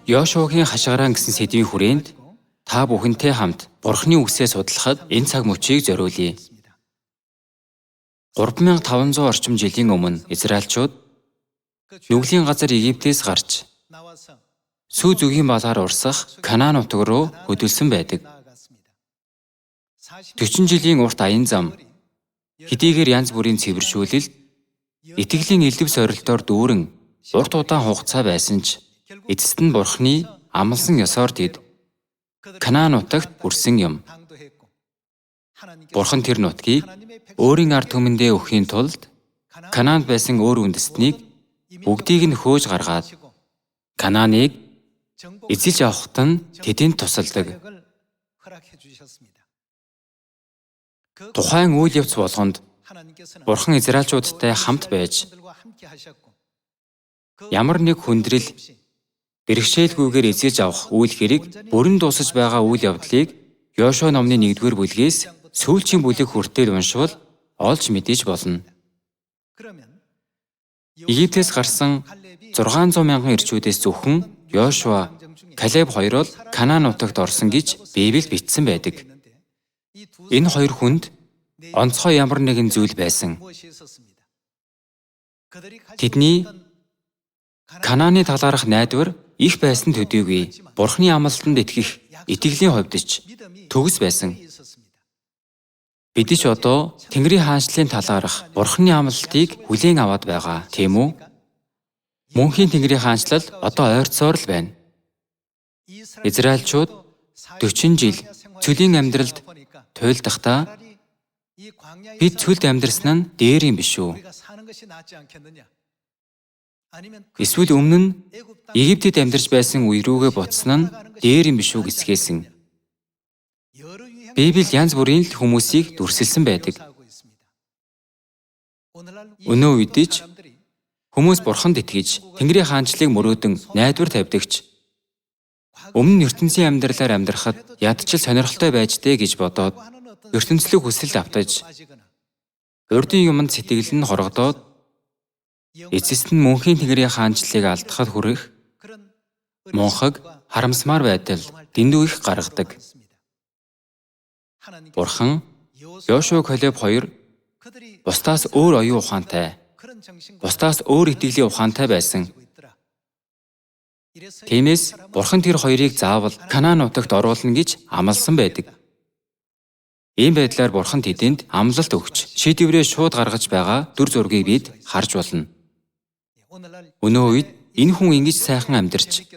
Йошуагийн хашгираан гэсэн сэдвийн хүрээнд та бүхэнтэй хамт Бурхны үгсээ судлахад энэ цаг мөчийг зориулъя. 3500 орчим жилийн өмнө Израильчууд нүглийн газар Египтээс гарч сүү зүгийн балаар урсах Канаан нутаг руу хөдөлсөн байдаг. 40 жилийн урт аян зам хэдийгээр янз бүрийн цэвэршүүлэлт, итгэлийн элдэв сорилтоор дүүрэн урт удаан хугацаа байсан ч эцэст нь Бурхны амласан ёсоор тэд Канаан нутагт хүрсэн юм. Бурхан тэр нутгийг өөрийн ард түмэндээ өгөхийн тулд Канаанд байсан өөр үндэстнийг бүгдийг нь хөөж гаргаад Канааныг эзэлж авахт нь тэдэнд тусалдаг. Тухайн үйл явц болгонд Бурхан Израильчуудтай хамт байж ямар нэг хүндрэл бэрхшээлгүйгээр эзэлж авах үйл хэрэг бүрэн дуусаж байгаа үйл явдлыг Йошуа номны 1-р бүлгээс сүүлчийн бүлэг хүртэл уншвал олж мэдэж болно. Египтээс гарсан 600 мянган эрчүүдээс зөвхөн Йошуа, Калеб хоёр л Канаан нутагт орсон гэж Библиэд бичсэн байдаг. Энэ хоёр хүнд онцгой ямар нэгэн зүйл байсан. Тэдний Канааны талаарх найдвар их байсан төдийгүй Бурхны амлалтанд итгэх итгэлийн хувьд ч төгс байсан. Бид ч одоо Тэнгэрийн хаанчлалын талаарх Бурхны амлалтыг хүлээн аваад байгаа, тийм үү? Мөнхийн Тэнгэрийн хаанчлал одоо ойрцоор л байна. Израильчууд 40 жил цөлийн амьдралд туйлдахдаа бид цөлд амьдарсан нь дээр юм биш үү? Эсвэл өмнө нь Египтэд амьдарч байсан үе рүүгээ буцсан нь дээр юм биш үү гэсгээсэн. Библи янз бүрийн л хүмүүсийг дүрсэлсэн байдаг. Өнөө үед ч хүмүүс Бурханд итгэж, Тэнгэрийн хаанчлалыг мөрөөдөн найдвар тавьдагч өмнө нь ертөнцийн амьдралаар амьдрахад ядчил сонирхолтой байж дээ гэж бодоод ертөнцлөг хүсэлд автаж урдын юмд сэтгэл нь хорогдоод эцэст нь мөнхийн Тэнгэрийн хаанчлалыг алдахад хүрэх мунхаг харамсмаар байдал дэндүү их гаргадаг. Бурхан Йошуа Калеб хоёр бусдаас өөр оюун ухаантай, бусдаас өөр итгэлийн ухаантай байсан. Тиймээс Бурхан тэр хоёрыг заавал Канаан нутагт оруулна гэж амласан байдаг. Ийм байдлаар Бурхан тэдэнд амлалт өгч шийдвэрээ шууд гаргаж байгаа дүр зургийг бид харж болно. Өнөө үед энэ хүн ингэж сайхан амьдарч,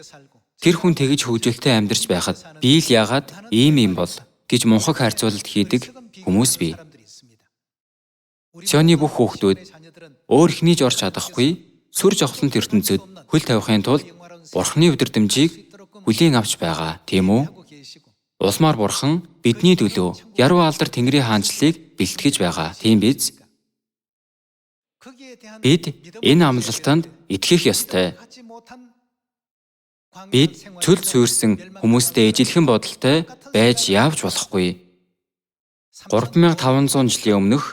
тэр хүн тэгж хөгжилтэй амьдарч байхад би л яагаад ийм юм бол гэж мунхаг харьцуулалт хийдэг хүмүүс бий. Сионы бүх хүүхдүүд өөр эхнийж орч чадахгүй сүр жавхлант ертөнцөд хөл тавихын тулд Бурхны өдөрдмжийг хүлээн авч байгаа, тийм үү? Улмаар Бурхан бидний төлөө яруу алдар Тэнгэрийн хаанчлалыг бэлтгэж байгаа, тийм биз? Бид энэ амлалтанд итгэх ёстой. Бид цөлд суурьсан хүмүүстэй ижилхэн бодолтой байж явж болохгүй. 3500 жилийн өмнөх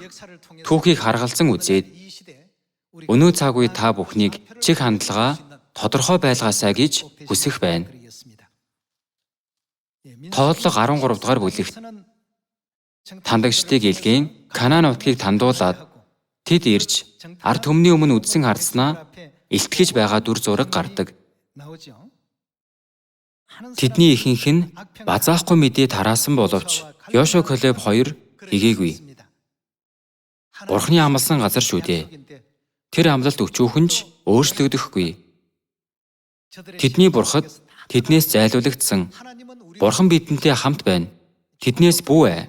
түүхийг харгалзан үзээд өнөө цаг үе та бүхнийг чиг хандлага тодорхой байлгаасай гэж хүсэх байна. Тооллого 13 дугаар бүлэгт тандагчдыг илгээн Канаан нутгийг тандуулаад тэд ирж ард түмний өмнө үдсэн хардснаа илтгэж байгаа дүр зураг гардаг. Тэдний ихэнх нь базаахгүй мэдээ тараасан боловч Йошуа Калеб хоёр хийгээгүй. Бурхны амласан газар шүү дээ. Тэр амлалт өчүүхэн ч өөрчлөгдөхгүй. Тэдний бурхад тэднээс зайлуулагдсан. Бурхан бидэнтэй хамт байна. Тэднээс бүү ай.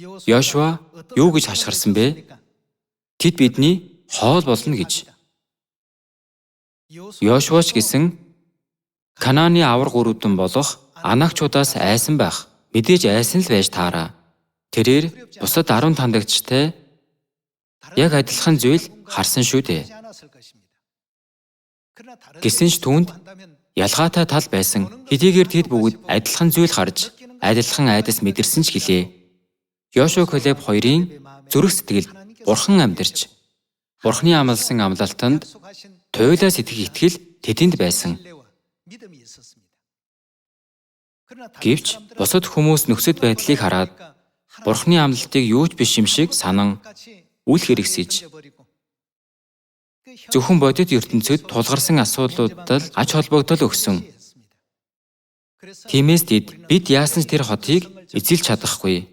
Йошуа юу гэж хашгирсан бэ? Тэд бидний хоол болно гэж. Йошуа ч гэсэн Канааны аварга өрөвдөн болох анагчуудаас айсан байх. Мэдээж айсан л байж таараа. Тэрээр бусад 10 тандагчтай яг адилхан зүйл харсан шүү дээ. Гэсэн ч түүнд ялгаатай тал байсан. Хэдийгээр тэд бүгд адилхан зүйл харж, адилхан айдас мэдэрсэн ч гэлээ. Йошуа Калеб хоёрын зүрх сэтгэлд Бурхан амьдарч, Бурханы амласан амлалтанд туйлаас итгэх итгэл тэдэнд байсан. Гэвч бусад хүмүүс нөхцөл байдлыг хараад Бурхны амлалтыг юу ч биш юм шиг санан үл хэрэгсэж зөвхөн бодит ертөнцид тулгарсан асуудлуудад л ач холбогдол өгсөн. Тиймээс тэд бид яасан ч тэр хотыг эзэлж чадахгүй.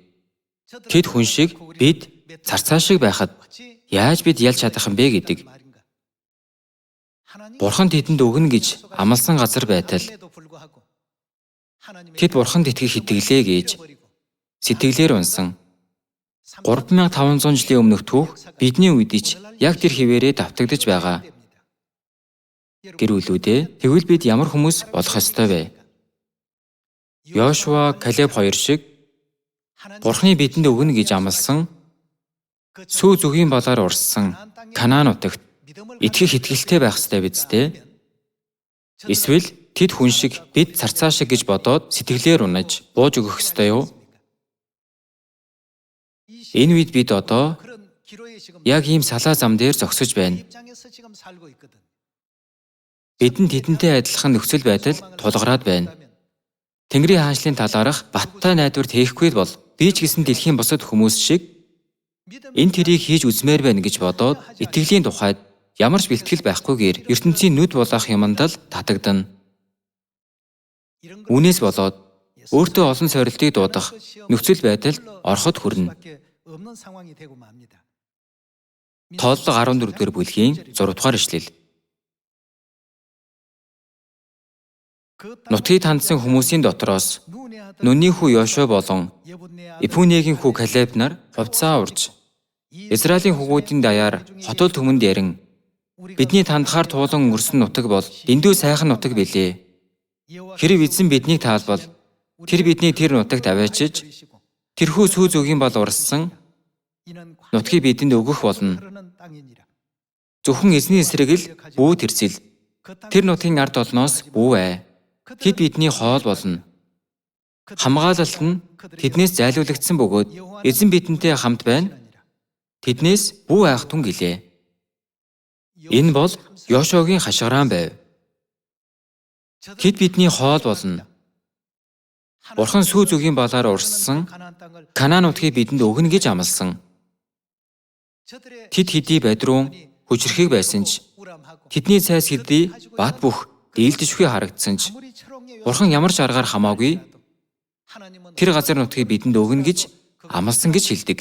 Тэд хүн шиг бид царцаа шиг байхад яаж бид ялж чадах юм бэ гэдэг. Бурхан тэдэнд өгнө гэж амласан газар байтал тэд Бурханд итгэх итгэлээ гэж сэтгэлээр унсан. 3500 жилийн өмнөх түүх бидний үед ч яг тэр хэвээрээ давтагдаж байгаа. Гэр бүлүүдээ, тэгвэл бид ямар хүмүүс болох ёстой вэ? Йошуа, Калеб хоёр шиг Бурхны бидэнд өгнө гэж амласан сүү зүгийн балаар урссан Канаан нутагт итгэх итгэлтэй байх ёстой биз дээ? Эсвэл тэд хүн шиг бид царцаа шиг гэж бодоод сэтгэлээр унаж бууж өгөх ёстой юу? Энэ үед бид одоо яг ийм салаа зам дээр зогсож байна. Бидэнд тэдэнтэй адилхан нөхцөл байдал тулгараад байна. Тэнгэрийн хаанчлалын талаарх баттай найдвар тээхгүй бол би ч гэсэн дэлхийн бусад хүмүүс шиг энэ тэрийг хийж үзмээр байна гэж бодоод итгэлийн тухайд ямар ч бэлтгэл байхгүйгээр ертөнцийн нүд булаах юманд л татагдана. Үүнээс болоод өөртөө олон сорилтыг дуудах нөхцөл байдалд ороход хүрнэ. Тооллого 14-р бүлгийн 6-р ишлэл. Нутгийг хандсан хүмүүсийн дотроос Нүний хүү Йошуа болон Епүнегийн хүү Калеб нар хувцаа урж Израилийн хөвгүүдийн даяар хотол түмэнд ярин бидний тандахаар туулан өнгөрсөн нутаг бол дэндүү сайхан нутаг билээ. Хэрв эзэн биднийг таалбал тэр биднийг тэр нутагт аваачиж тэрхүү сүү зүгийн бал урссан нутгийг бидэнд өгөх болно. Зөвхөн эзний эсрэг л бүү тэрсэл. Тэр нутгийн ард олноос бүү ай. Тэд бидний хоол болно. Хамгаалалт нь тэднээс зайлуулагдсан бөгөөд эзэн бидэнтэй хамт байна. Тэднээс бүү айх тун гэлээ. Энэ бол Йошуагийн хашгираан байв. Тэд бидний хоол болно. Бурхан сүү зүгийн балаар урссан Канаан нутгийг бидэнд өгнө гэж амласан. Тэд хэдий бадруун хүчрхэг байсан ч тэдний цайс хэдий бат бөх дийлдэшгүй харагдсан ч Бурхан ямар ч аргаар хамаагүй тэр газар нутгийг бидэнд өгнө гэж амласан гэж хэлдэг.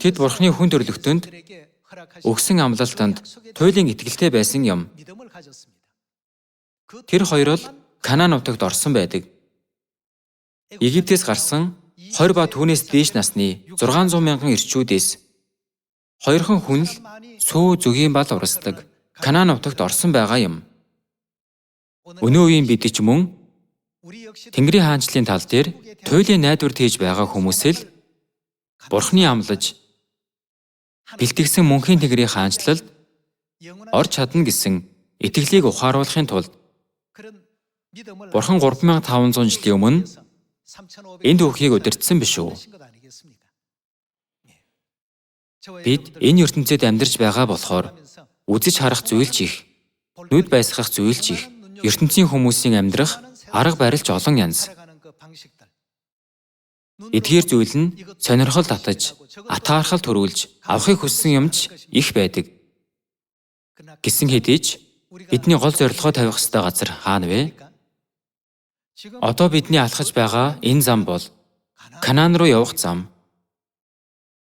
Тэд Бурханы хүн төрлөختөнд өгсөн амлалтанд туйлын итгэлтэй байсан юм. Тэр хоёр л Канаан нутагт орсон байдаг. Египтээс гарсан 20 ба түүнээс дээш насны 600 мянган эрчүүдээс хоёрхан хүн л сүү зүгийн бал урсдаг Канаан нутагт орсон байгаа юм. Өнөө үеийн бид ч мөн Тэнгэрийн хаанчлалын тал дээр туйлын найдвар хийж байгаа хүмүүс л Бурхны амлаж бэлтгэсэн мөнхийн Тэнгэрийн хаанчлалд орж чадна гэсэн итгэлийг ухааруулахын тулд Бурхан 3500 жилийн өмнө энэ түүхийг удирдсан биш үү? Бид энэ ертөнцид амьдарч байгаа болохоор үзэж харах зүйл ч их, нүд байсгах зүйл ч их, ертөнцийн хүмүүсийн амьдрах арга барил ч олон янз. Эдгээр зүйл нь сонирхол татаж, атаархал төрүүлж, авахыг хүссэн юм ч их байдаг. Гэсэн хэдий ч бидний гол зорилгоо тавих ёстой газар хаана вэ? Одоо бидний алхаж байгаа энэ зам бол Канаан руу явах зам.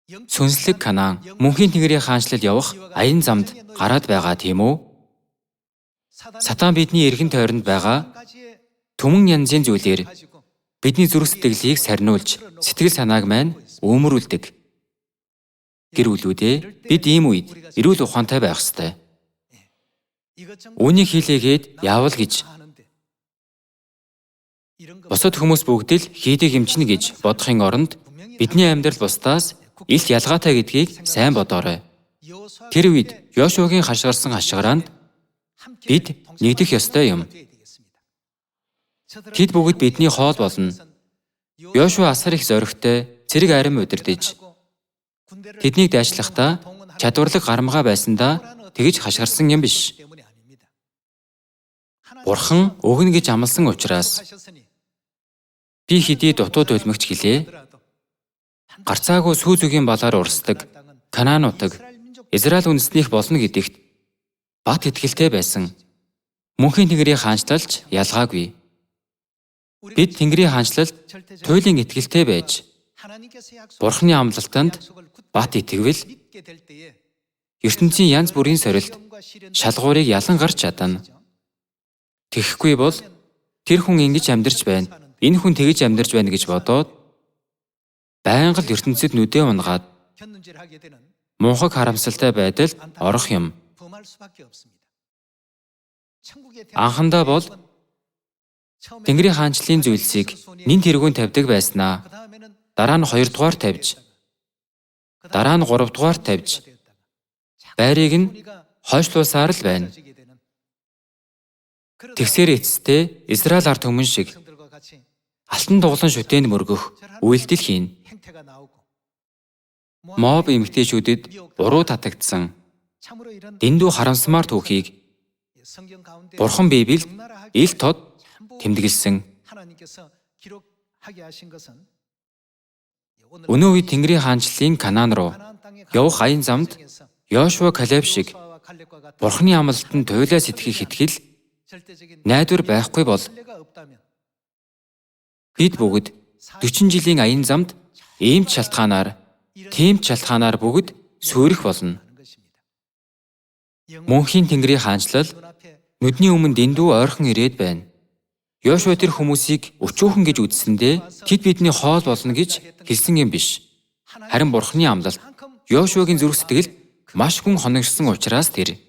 Сүнслэг Канаан, мөнхийн Тэнгэрийн хаанчлал явах аян замд гараад байгаа тийм үү? Сатан бидний эргэн тойронд байгаа түмэн янзын зүйлээр бидний зүрх сэтгэлийг сарниулж, сэтгэл санааг маань өмөрүүлдэг. Гэр бүлүүдээ, бид ийм үед эрүүл ухаантай байх ёстой. Үүнийг хийлээгээд яавал гэж бусад хүмүүс бүгд л хийдэг юм чинь гэж бодохын оронд бидний амьдрал бусдаас илт ялгаатай гэдгийг сайн бодоорой. Тэр үед Йошуагийн хашгирсан хашгираанд бид нэгдэх ёстой юм. Тэд бүгд бидний хоол болно. Йошуа асар их зоригтой цэрэг арим удирдаж тэднийг дайчлахдаа чадварлаг гарамгаа байсандаа тэгж хашгирсан юм биш. Бурхан өгнө гэж амласан учраас би хэдий дутуу дулмигч гэлээ гарцаагүй сүү зүгийн балаар урсдаг Канаан нутаг Израиль үндэстнийх болно гэдэгт бат итгэлтэй байсан. Мөнхийн Тэнгэрийн хаанчлалч ялгаагүй. Бид Тэнгэрийн хаанчлалд туйлын итгэлтэй байж Бурханы амлалтанд бат итгэвэл ертөнцийн янз бүрийн сорилт шалгуурыг ялан гарч чадна. Тэгэхгүй бол тэр хүн ингэж амьдарч байна, энэ хүн тэгэж амьдарч байна гэж бодоод байнга л ертөнцид нүдээ унгаад мунхаг харамсалтай байдалд орох юм. Анхандаа бол Тэнгэрийн хаанчлалын зүйлсийг нэн тэргүүн тавьдаг байснаа дараа нь хоёрдугаар тавьж, дараа нь гуравдугаар тавьж, байрыг нь хойшлуулсаар л байна. Тэгсээр эцэстээ Израиль ард түмэн шиг алтан дуглан шүтээнд мөргөх үйлдэл хийнэ. Моаб эмэгтэйчүүдэд буруу татагдсан дэндүү харамсмаар түүхийг Бурхан Библиэд ил тод тэмдэглэсэн. Өнөө үед Тэнгэрийн хаанчлалын Канаан руу явах аян замд Йошуа Калеб шиг Бурханы амлалтанд туйлаа сэтгэх итгэл найдвар байхгүй бол бид бүгд 40 жилийн аян замд ийм ч шалтгаанаар, тийм ч шалтгаанаар бүгд сүйрэх болно. Мөнхийн Тэнгэрийн хаанчлал нүдний өмнө дэндүү ойрхон ирээд байна. Йошуа тэр хүмүүсийг өчүүхэн гэж үзсэндээ тэд бидний хоол болно гэж хэлсэн юм биш. Харин Бурханы амлалт Йошуагийн зүрх сэтгэлд маш гүн хоногшсон учраас тэр.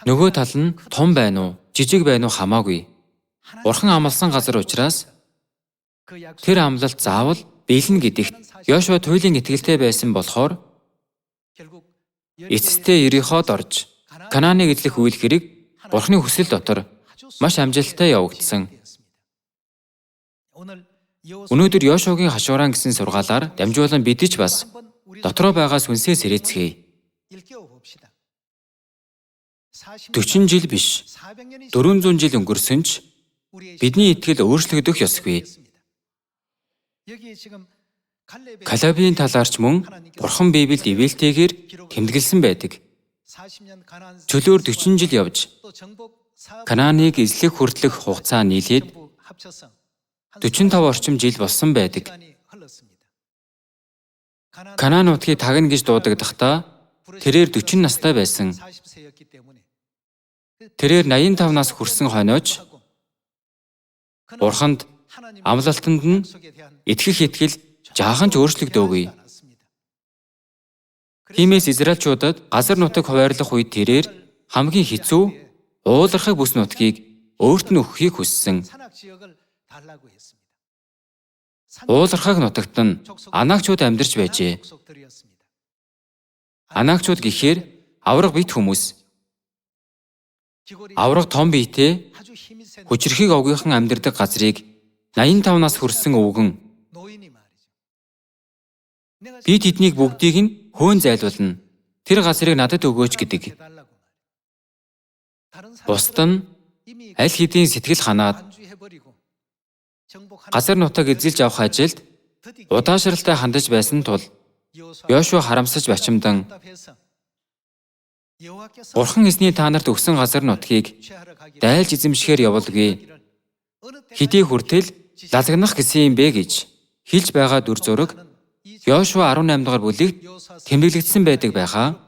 Нөгөө тал нь том байна уу, жижиг байна уу хамаагүй. Бурхан амласан газар учраас тэр амлалт заавал биелнэ гэдэгт Йошуа туйлын итгэлтэй байсан болохоор эцэстээ Ериход орж Канааныг эзлэх үйл хэрэг Бурханы хүсэл дотор маш амжилттай явагдсан. Өнөөдөр Йошуагийн хашууран гэсэн сургаалаар дамжуулан бид ч бас дотроо байгаа сүнсээ сэрээцгээе. 40 жил биш, 400 жил өнгөрсөн ч бидний итгэл өөрчлөгдөх ёсгүй. Калебийн талаар ч мөн Бурхан Библиэд ивэлтэйгээр тэмдэглэсэн байдаг. Чөлөөр 40 жил явж Канааныг эзлэх хүртэлх хугацаа нийлээд 45 орчим жил болсон байдаг. Канаан нутгийг тагна гэж дуудагахдаа тэрээр 40 настай байсан. Тэрээр 85 нас хүрсэн хойнооч Бурханд амлалтанд нь итгэх итгэл жаахан ч өөрчлөгдөөгүй. Тиймээс Израильчуудад газар нутаг хуваарлах үед тэрээр хамгийн хэцүү уулархаг бүс нутгийг өөрт нь өгөхийг хүссэн. Уулархаг нутагт нь Анакчууд амьдарч байжээ. Анакчууд гэхээр авраг бит хүмүүс. Авраг том биетэй хүчирхэг овгийнхан амьдардаг газрыг 85 нас хүрсэн өвгөн би тэднийг бүгдийг нь хөөн зайлуулна. Тэр газрыг надад өгөөч гэдэг. Бусд нь аль хэдийн сэтгэл ханаад газар нутаг эзэлж авах ажилд удаашралтай хандаж байсан тул Йошуа харамсаж бачимдан Бурхан эзний та нарт өгсөн газар нутгийг дайлж эзэмшихээр явуулгүй. Хэдий хүртэл лазагнах гэсэн юм бэ гэж хэлж байгаа дүр зураг Йошуа 18 дугаар бүлэгт тэмдэглэгдсэн байдаг байхаа.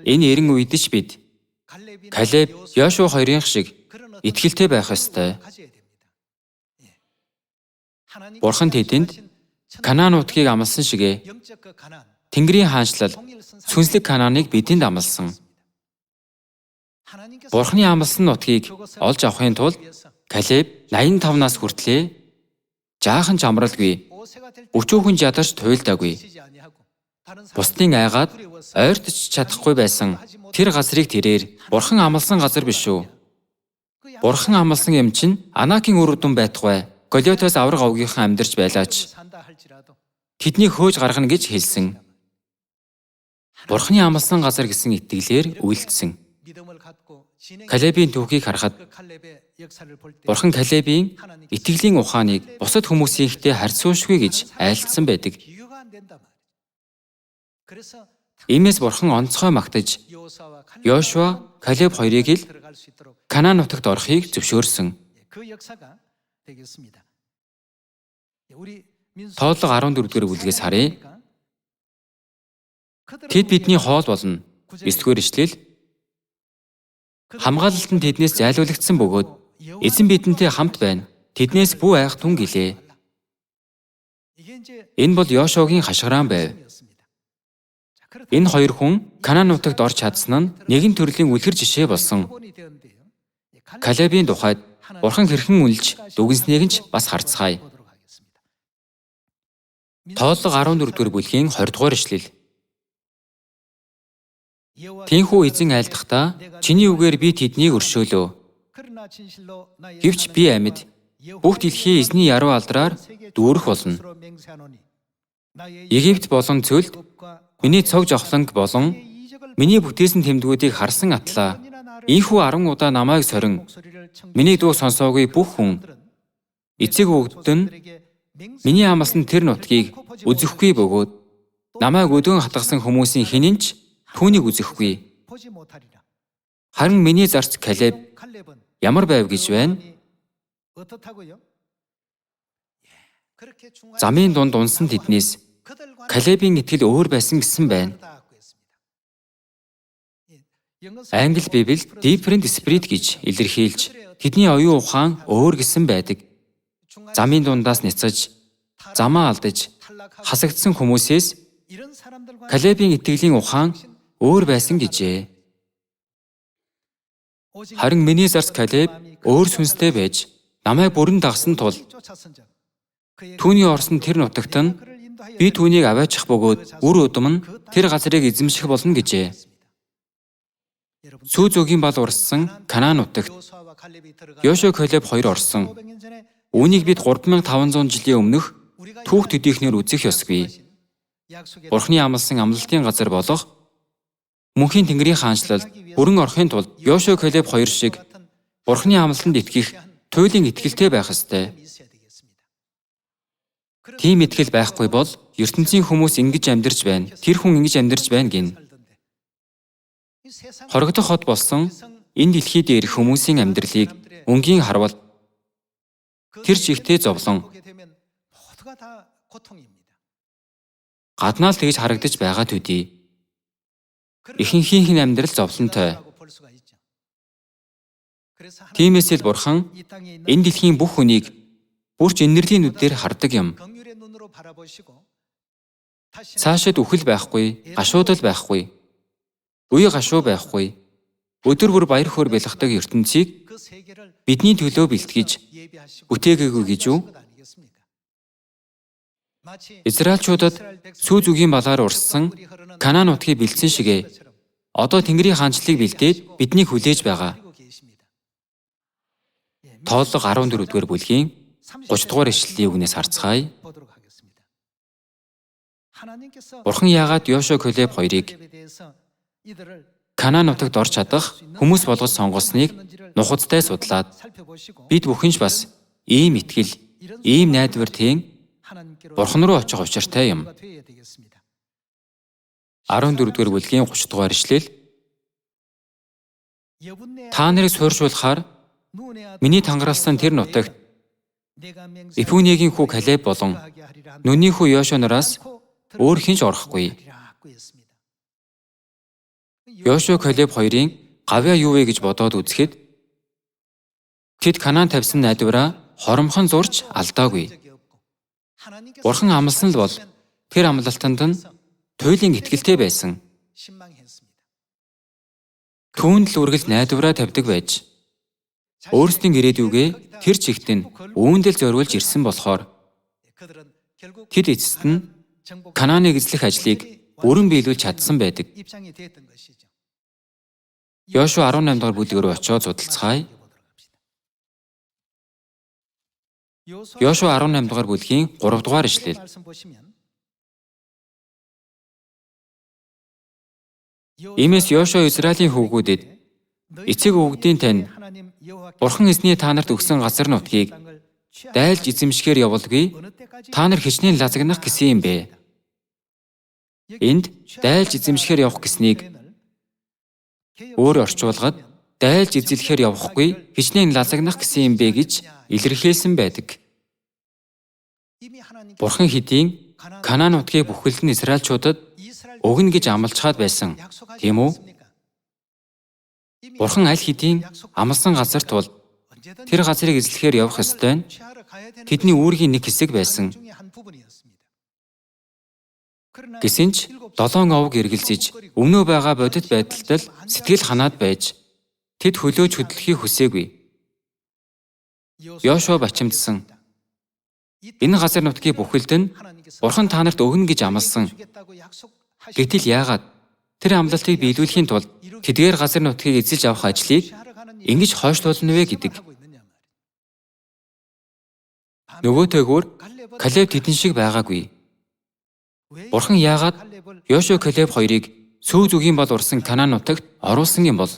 Энэ эрен үед ч бид Калеб, Йошуа хоёрын шиг итгэлтэй байх ёстой. Бурхан тэдэнд Канаан нутгийг амласан шигэ Тэнгэрийн хаанчлал сүнслэг Канааныг бидэнд амласан. Бурханы амласан нутгийг олж авахын тулд Калеб 85 нас хүртлээ жаахан ч амралгүй, өчүүхэн жадарч туйлдаагүй. Бусдын айгаад ойртож чадахгүй байсан тэр газрыг тэрээр Бурхан амласан газар биш үү? Бурхан амласан юм чинь Анакийн үр дүн байтугай Голиотоос авраг овгийнхан амьдарч байлаач тэднийг хөөж гаргана гэж хэлсэн. Бурханы амласан газар гэсэн итгэлээр үйлдсэн. Калебийн түүхийг харахад Бурхан Калебийн итгэлийн ухааныг бусад хүмүүсийнхтэй харьцуулшгүй гэж айлдсан байдаг. Иймээс Бурхан онцгой магтаж Йошуа, Калеб хоёрыг л Канаан нутагт орохыг зөвшөөрсөн. Тооллого 14-р бүлгээс харъя. Тэд бидний хоол болно. 9-р ишлэл. Хамгаалалт нь тэднээс зайлуулагдсан бөгөөд эзэн бидэнтэй хамт байна. Тэднээс бүү айх тун гэлээ. Энэ бол Йошуагийн хашгираан байв. Энэ хоёр хүн Канаан нутагт орж чадсан нь нэгэн төрлийн үлгэр жишээ болсон. Калебийн тухайд Бурхан хэрхэн үнэлж дүгнснийг нь ч бас харцгаая. Тооллого 14-р бүлгийн 20-р ишлэл. Тийнхүү эзэн айлдахдаа чиний үгээр би тэднийг өршөөлөө. Гэвч би амьд бүх дэлхий эзний яруу алдраар дүүрэх болно. Египт болон цөлд миний цог жовхлонг болон миний бүтээсэн тэмдгүүдийг харсан атлаа ийхүү 10 удаа намайг сорин миний дуу сонсоогүй бүх хүн эцэг өгдөд нь миний амласан тэр нутгийг үзэхгүй бөгөөд намайг өдөөн хатгасан хүмүүсийн хэн нь ч түүнийг үзэхгүй. Харин миний зарц Калеб ямар байв гэж байна? Замын дунд унсан тэднээс Калебийн итгэл өөр байсан гэсэн байна. Англи Библиэд different spirit гэж илэрхийлж тэдний оюун ухаан өөр гэсэн байдаг. Замын дундаас няцаж, замаа алдаж, хасагдсан хүмүүсээс Калебийн итгэлийн ухаан өөр байсан гэжээ. Харин миний зарц Калеб өөр сүнстэй байж намайг бүрэн дагсан тул түүний орсон тэр нутагт нь би түүнийг аваачих бөгөөд үр удам нь тэр газрыг эзэмших болно гэжээ. Сүү зөгийн бал урссан Канаан нутагт Йошуа Калеб хоёр орсон. Үүнийг бид 3500 жилийн өмнөх түүх төдийхнээр үзэх ёсгүй. Бурхны амласан амлалтын газар болох мөнхийн Тэнгэрийн хаанчлалд бүрэн орохын тулд Йошуа Калеб хоёр шиг Бурхны амлалтанд итгэх туйлын итгэлтэй байх ёстой. Тийм итгэл байхгүй бол ертөнцийн хүмүүс ингэж амьдарч байна, тэр хүн ингэж амьдарч байна гэнэ. Хорогдох хот болсон энэ дэлхий дээрх хүмүүсийн амьдралыг өнгийн харвал тэр чигтээ зовлон гаднаа л тэгж харагдаж байгаа төдий. Ихэнхийнх нь амьдрал зовлонтой. Тиймээс л Бурхан энэ дэлхийн бүх хүнийг бүрч энерлийн нүдээр хардаг юм. Цаашид үхэл байхгүй, гашуудал байхгүй, үе гашуу байхгүй, өдөр бүр баяр хөөр бэлгдэг ертөнцийг бидний төлөө бэлтгэж бүтээгээгүй гэж үү? Израильчуудад сүү зүгийн балаар урссан Канаан нутгийг бэлдсэн шигээ одоо Тэнгэрийн хаанчлалыг бэлдээд биднийг хүлээж байгаа. Тооллого 14-р бүлгийн 30-р ишлэлийн үгнээс харцгаая. Бурхан яагаад Йошуа Калеб хоёрыг Канаан нутагт орж чадах хүмүүс болгож сонгосныг нухацтай судлаад бид бүхэн ч бас ийм итгэл, ийм найдвар тийм Бурхан руу очих учиртай юм. 14-р бүлгийн 30-р ишлэл. Та нарыг суурьшуулахаар миний тангаралсан тэр нутагт Епүнегийн хүү Калеб болон Нүний хүү Йошуа нараас өөр хэн ч орохгүй. Йошуа Калеб хоёрын гавьяа юу вэ гэж бодоод үзэхэд тэд Канаан тавьсан найдвараа хоромхон зурж алдаагүй. Бурхан амласан л бол тэр амлалтанд нь туйлын итгэлтэй байсан. Түүнд л үргэлж найдвараа тавьдаг байж өөрсдийн ирээдүйгээ тэр чигт нь үүнд л зориулж ирсэн болохоор тэд эцэст нь Канааныг эзлэх ажлыг бүрэн биелүүлж чадсан байдаг. Йошуа 18 дугаар бүлэг рүү очиод судалцгаая. Йошуа 18 дугаар бүлгийн 3 дугаар ишлэл. Иймээс Йошуа Израилийн хүүгүүдэд Эцэг өвгдийн тань Бурхан эзний та нарт өгсөн газар нутгийг дайлж эзэмшихээр явуулгүй та нар хичнээн лазагнах гэсэн юм бэ? Энд дайлж эзэмшихээр явах гэснийг өөр орчуулгад дайлж эзлэхээр явахгүй хичнээн лазагнах гэсэн юм бэ гэж илэрхийлсэн байдаг. Бурхан хэдийн Канаан нутгийг бүхэлд нь Израильчуудад өгнө гэж амлачхаад байсан. Тийм үү? Бурхан аль хэдийн амласан газарт бол тэр газрыг эзлэхээр явах ёстой нь тэдний үүргийн нэг хэсэг байсан. Гэсэн ч 7 овог эргэлзэж өмнөө байгаа бодит байдалд л сэтгэл ханаад байж тэд хөлөөж хөдлөхийг хүсээгүй. Йошуа бачимдсан. Энэ газар нутгийг бүхэлд нь Бурхан та нарт өгнө гэж амласан. Гэтэл яагаад тэр амлалтыг биелүүлэхийн тулд тэдгээр газар нутгийг эзэлж авах ажлыг ингэж хойшлуулна вэ гэдэг. Нөгөөтэйгүр Калеб тэдэн шиг байгаагүй. Бурхан яагаад Йошуа Калеб хоёрыг сүү зүгийн бол урсан Канаан нутагт оруулсан юм бол?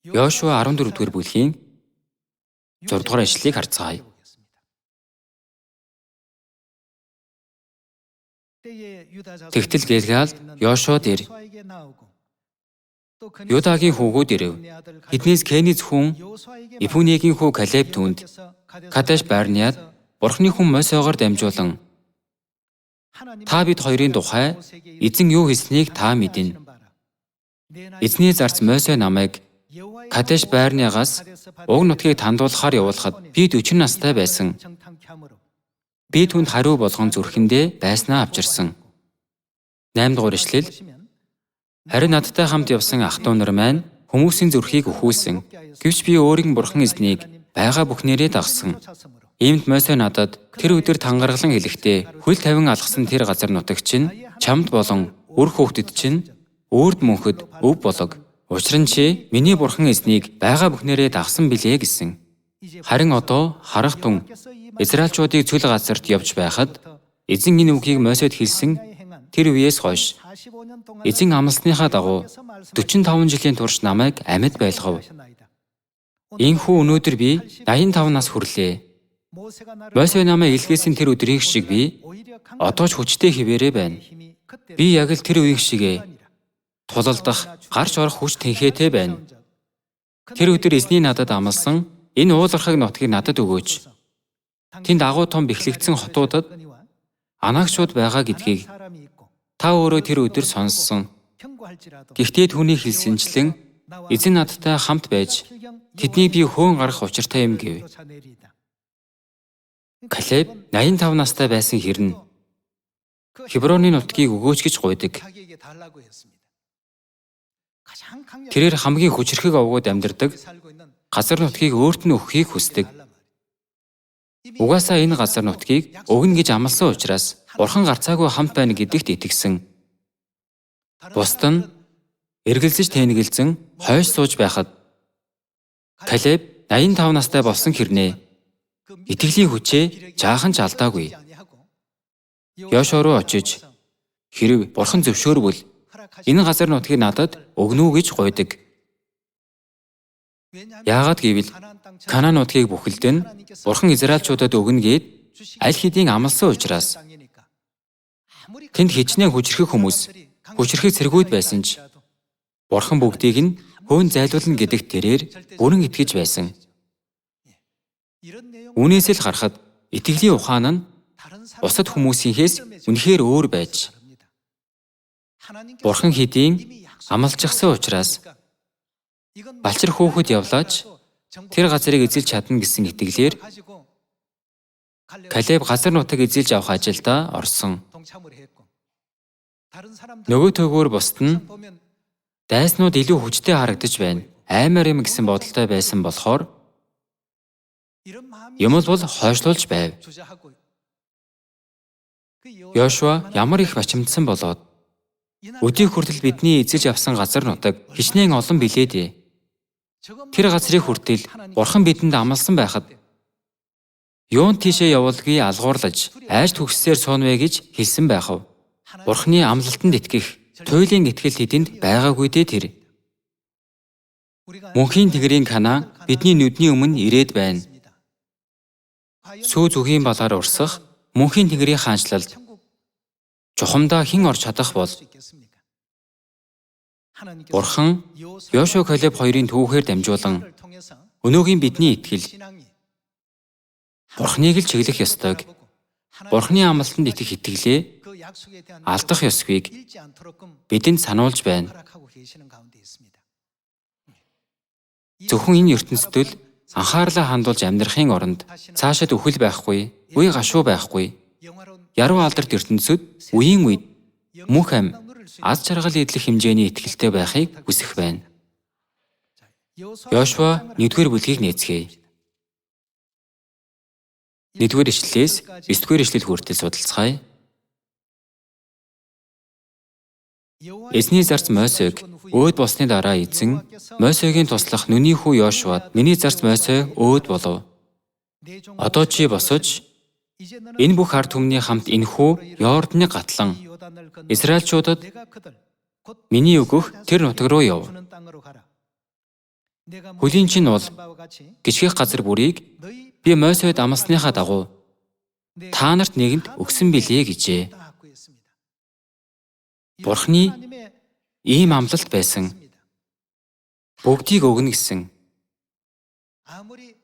Йошуа 14-р бүлгийн 6-р ишлэлийг харцгаая. Тэгтэл Гэлгаалд Йошуад ир. Юдагийн хүүгүүд ирэв. Тэднээс Кениз хүн Ифунегийн хүү Калеб түүнд Кадеш Барниад Бурхны хүн Мосегоор дамжуулан та бид хоёрын тухай эзэн юу хэлснийг та мэднэ. Эзний зарц Мосе намайг Кадеш Барниагаас уг нутгийг тандуулахаар явуулахад би 40 настай байсан. Би түнд хариу болгон зүрхэндээ байснаа авчирсан. 8 дугаар ишлэл. Харин надтай хамт явсан ах トゥ нар маань хүмүүсийн зүрхийг өхүүлсэн. Гэвч би өөрийн бурхан эзнийг байгаа бүхнээрээ дагсан. Иймд Мосе надад тэр өдөр тангаргалан хэлэхдээ хөл тавин алгасан тэр газар нутагч чинь чамд болон үр хүүхдэд чинь үрд мөнхөд өв болог. Учир нь чи миний бурхан эзнийг байгаа бүхнээрээ дагсан билээ гэсэн. Харин одоо харах тун Израильчуудыг цөл газарт явж байхад эзэн энэ үгийг Мосед хэлсэн тэр үеэс хойш эзэн амласныхаа дагуу 45 жилийн турш намайг амьд байлгав. Ийхүү өнөөдөр би 85 нас хүрлээ. Мосе намайг илгээсэн тэр өдрийг шиг би одоо ч хүчтэй хэвээрээ байна. Би яг л тэр үеийн шигээ тулалдах, гарч орох хүч тэнхээтэй байна. Тэр өдөр эзний надад амласан энэ уулархаг нутгийг надад өгөөч. Тэнд агуу том бэхлэгдсэн хотуудад анаагчуд байгаа гэдгийг та өөрөө тэр өдөр сонссон. Гэхдээ түүний хэлсэнчлэн эзэн надтай хамт байж тэднийг би хөөн гаргах учиртай юм гэв. Калеб 85 настай байсан хэрнэ Хеброны нутгийг өгөөч гэж гуйдаг. Тэрээр хамгийн хүчирхэг овгууд амьдардаг газар нутгийг өөрт нь өгөхийг хүсдэг. Угаасаа энэ газар нутгийг өгнө гэж амласан учраас Бурхан гарцаагүй хамт байна гэдэгт итгэсэн. Бусд нь эргэлзэж тэнэгэлзэн хойш сууж байхад Калеб 85 настай болсон хэрнээ итгэлийн хүчээ жаахан ч алдаагүй. Йошуа руу очиж хэрв Бурхан зөвшөөрвөл энэ газар нутгийг надад өгнө үү гэж гуйдаг. Яагаад гэвэл Канаан нутгийг бүхэлд нь Бурхан Израильчуудад өгнө гээд аль хэдийн амласан учраас тэнд хичнээн хүчирхэг хүмүүс, хүчирхэг цэргүүд байсан ч Бурхан бүгдийг нь хөөн зайлуулна гэдэгт тэрээр бүрэн итгэж байсан. Үүнээс л харахад итгэлийн ухаан нь бусад хүмүүсийнхээс үнэхээр өөр байж Бурхан хэдийн амлчихсан учраас балчир хөөхөд явлаач тэр газрыг эзэлж чадна гэсэн итгэлээр Калеб газар нутаг эзэлж авах ажилдаа орсон. Нөгөө төгөөр бусд нь дайснууд илүү хүчтэй харагдаж байна. Аймаар юм гэсэн бодолтой байсан болохоор юм л бол хойшлуулж байв. Йошуа ямар их бачимдсан болоод өдий хүртэл бидний эзэлж авсан газар нутаг хичнээн олон билээ дээ. Тэр газрыг хүртэл Бурхан бидэнд амласан байхад юун тийшээ явуулгүй алгуурлаж айж төгссөөр сууна вэ гэж хэлсэн байхав. Бурханы амлалтанд итгэх туйлын итгэл тэдэнд байгаагүй дээ тэр. Мөнхийн Тэнгэрийн Канаан бидний нүдний өмнө ирээд байна. Сүү зүгийн балаар урсах мөнхийн Тэнгэрийн хаанчлалд чухамдаа хэн орж чадах бол? Бурхан Йошуа Калеб хоёрын түүхээр дамжуулан өнөөгийн бидний итгэл Бурханыг л чиглэх ёстойг, Бурханы амлалтанд итгэх итгэлээ алдах ёсгүйг бидэнд сануулж байна. Зөвхөн энэ ертөнцид л анхаарлаа хандуулж амьдрахын оронд цаашид үхэл байхгүй, үе гашуу байхгүй, яруу алдарт ертөнцид үеийн үед мөнх ам аз жаргал эдлэх хэмжээний итгэлтэй байхыг хүсэх байна. Йошуа 1-р бүлгийг нээцгээе. 1-р ишлэлээс 9-р ишлэл хүртэл судалцгаая. Эзний зарц Мосег өөд болсны дараа эзэн Мосегийн туслах нүний хүү Йошуад миний зарц Мосе өөд болов. Одоо чи босож энэ бүх ард түмний хамт энэхүү Йорданы гатлан Израильчуудад миний өгөх тэр нутаг руу яв. Хөлийн чинь бол гიშгэх газар бүрийг би Мосед амласныхаа дагуу та нарт нэгэнд өгсөн билээ гэжээ. Бурхны ийм амлалт байсан. Бүгдийг өгнө гэсэн.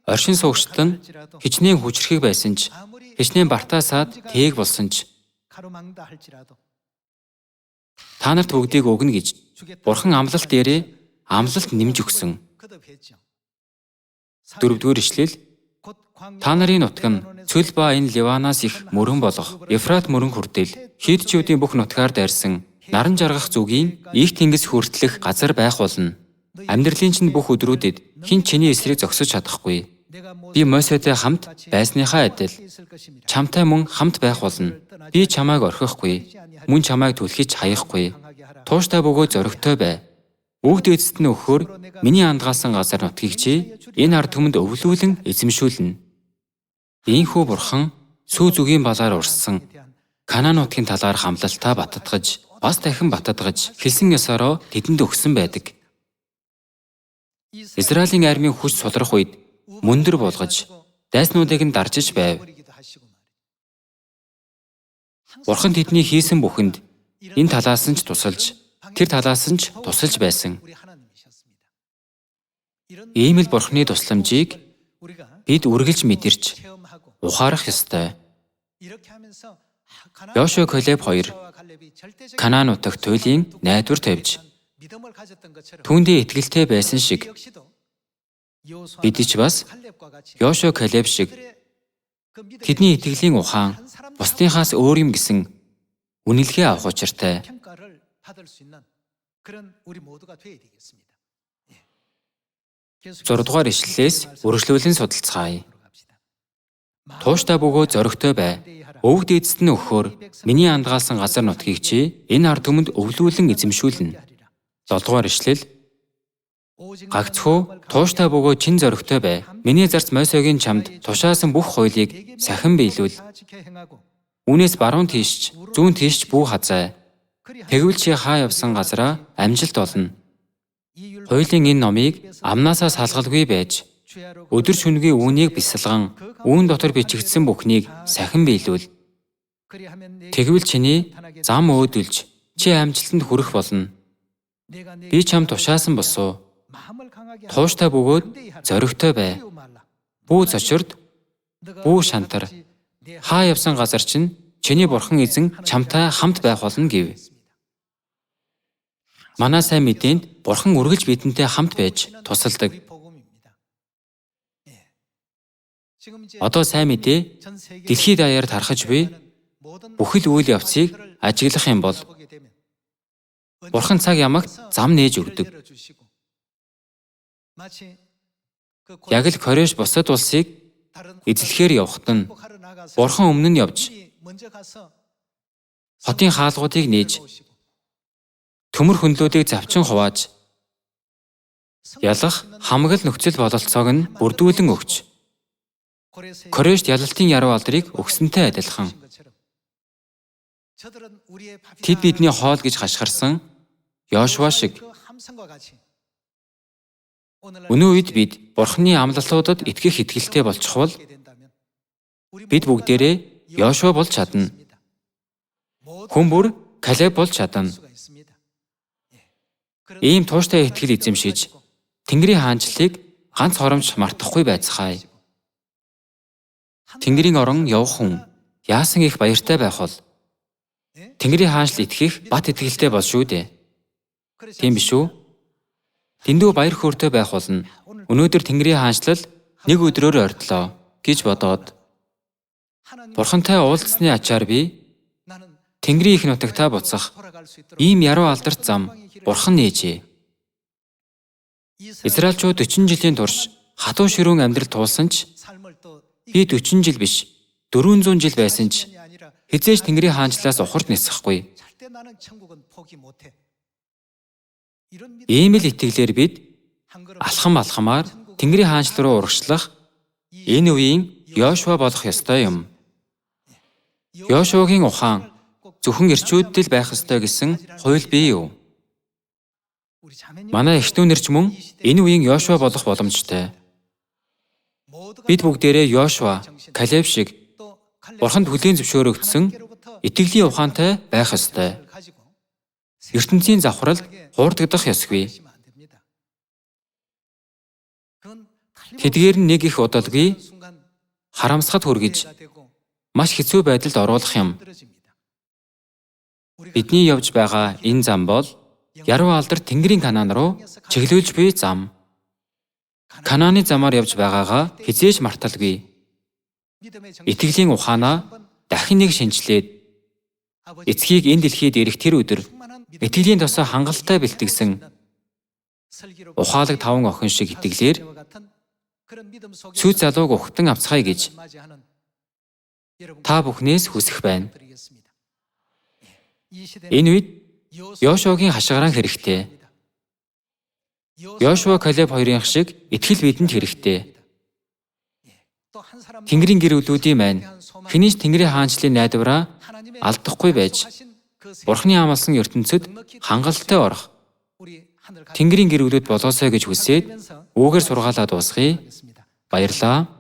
Оршин суугчид нь хичнээн хүчрхэг байсан ч, хичнээн бартаасаад тээг болсон ч та нарт бүгдийг өгнө гэж Бурхан амлалт дээрээ амлалт нэмж өгсөн. 4-р ишлэл. Та нарын нутаг нь цөл ба энэ Ливанаас их мөрөн болох Ефрат мөрөн хүртэл Хитчүүдийн бүх нутгаар дайрсан наран жаргах зүгийн их тэнгис хүртлэх газар байх болно. Амьдралын чинь бүх өдрүүдэд хэн чиний эсрэг зогсож чадахгүй. Би Мосетэй хамт байсныхаа адил чамтай мөн хамт байх болно. Би чамайг орхихгүй, мөн чамайг түлхэж хаяхгүй. Тууштай бөгөөд зоригтой бай. Өвд эцэст нь өгөхөөр миний андгаалсан газар нутгийг чи энэ ард түмэнд өвлүүлэн эзэмшүүлнэ. Ийхүү Бурхан сүү зүгийн балаар урссан Канаан нутгийн талаар хамлалтаа баттгаж, бас дахин баттгаж хэлсэн ёсороо тэдэнд өгсөн байдаг. Израилийн армийн хүч сулрах үед мөндөр болгож дайснуудыг нь даржиж байв. Бурхан тэдний хийсэн бүхэнд энэ талаас нь ч тусалж, тэр талаас нь ч тусалж байсан. Ийм л Бурханы тусламжийг бид үргэлж мэдэрч ухаарах ёстой. Йошуа Калеб хоёр Канаан нутагт туйлын найдвар тавьж түүндээ итгэлтэй байсан шиг бид ч бас Йошуа Калеб шиг тэдний итгэлийн ухаан бусдынхаас өөр юм гэсэн үнэлгээ авах учиртай. 6-р ишлэлээс үргэлжлүүлэн судалцгаая. Тууштай бөгөөд зоригтой бай. Өвөг дээдэст нь өгөхөөр миний андгаалсан газар нутгийг чи энэ ард түмэнд өвлүүлэн эзэмшүүлнэ. 7-р ишлэл. Гагцхүү тууштай бөгөөд чин зоригтой бай. Миний зарц Мосегийн чамд тушаасан бүх хуулийг сахин биелүүл. Үүнээс баруун тийшч зүүн тийшч бүү хазай. Тэгвэл чи хаа явсан газараа амжилт олно. Хуулийн энэ номыг амнаасаа салгалгүй байж өдөр шөнөгүй үүнийг бясалган үүн дотор бичигдсэн бүхнийг сахин биелүүл. Тэгвэл чиний зам өөдөлж чи амжилтанд хүрэх болно. Би чамд тушаасан босуу. Тууштай бөгөөд зоригтой бай. Бүү цочирд, бүү шантар. Хаа явсан газар чинь чиний бурхан эзэн чамтай хамт байх болно гэв. Манай сайн мэдээнд бурхан үргэлж бидэнтэй хамт байж тусалдаг. Одоо сайн мэдээ дэлхийд даяар тархаж буй бүхэл үйл явцыг ажиглах юм бол бурхан цаг ямагт зам нээж өгдөг. Яг л Кореш бусад улсыг эзлэхээр явахад нь бурхан өмнө нь явж хотын хаалгуудыг нээж төмөр хөндлүүдийг завчин хувааж ялах хамаг л нөхцөл бололцоог нь бүрдүүлэн өгч Корешт ялалтын яруу алдрыг өгсөнтэй адилхан. Тэд бидний хоол гэж хашгирсан Йошуа шиг Өнөө үед бид Бурхны амлалтуудад итгэх итгэлтэй болчихвол бид бүгдээрээ Йошуа болж чадна. Хүн бүр Калеб болж чадна. Ийм тууштай итгэл эзэмшиж Тэнгэрийн хаанчлалыг ганц хоромж мартахгүй байцгаая. Тэнгэрийн орон явах хүн яасан их баяртай байх бол Тэнгэрийн хаанчлал итгэх бат итгэлтэй бол шүү дээ. Тийм биш үү? Дэндүү баяр хөөртэй байх болно. Өнөөдөр Тэнгэрийн хаанчлал нэг өдрөөр ойртлоо гэж бодоод Бурхантай уулзсны ачаар би Тэнгэрийн их нутагтаа буцах ийм яруу алдарт зам Бурхан нээжээ. Израильчууд 40 жилийн турш хатуу ширүүн амьдрал туулсан ч би 40 жил биш 400 жил байсан ч хэзээ ч Тэнгэрийн хаанчлалаас ухарч нисэхгүй. Ийм л итгэлээр бид алхам алхамаар Тэнгэрийн хаанчлал руу урагшлах энэ үеийн Йошуа болох ёстой юм. Йошуагийн ухаан зөвхөн эрчүүдэд л байх ёстой гэсэн хууль бий юу? Манай эх дүү нар ч мөн энэ үеийн Йошуа болох боломжтой. Бид бүгдээрээ Йошуа, Калеб шиг Бурханд хүлээн зөвшөөрөгдсөн итгэлийн ухаантай байх ёстой. ертөнцийн завхралд хуурдагдах ёсгүй. Тэдгээр нь нэг их удалгүй харамсахад хүргэж маш хэцүү байдалд оруулах юм. Бидний явж байгаа энэ зам бол яруу алдар Тэнгэрийн Канаан руу чиглүүлж буй зам. Канааны замаар явж байгаагаа хэзээ ч марталгүй. Итгэлийн ухаанаа дахин нэг шинчлээд эцгийг энэ дэлхийд ирэх тэр өдөр итгэлийн тосоо хангалттай бэлтгэсэн ухаалаг таван охин шиг итгэлээр сүйт залууг ухтан авцгаая гэж та бүхнээс хүсэх байна. Энэ үед Йошуагийн хашгираан хэрэгтэй. Йошуа Калеб хоёрын шиг итгэл бидэнд хэрэгтэй. Тэнгэрийн гэр бүлүүдийн маань хэний ч Тэнгэрийн хаанчлалын найдвараа алдахгүй байж Бурхны амласан ертөнцид хангалттай орох Тэнгэрийн гэр бүлүүд болоосой гэж хүсээд үүгээр сургаалаа дуусгая. Баярлалаа.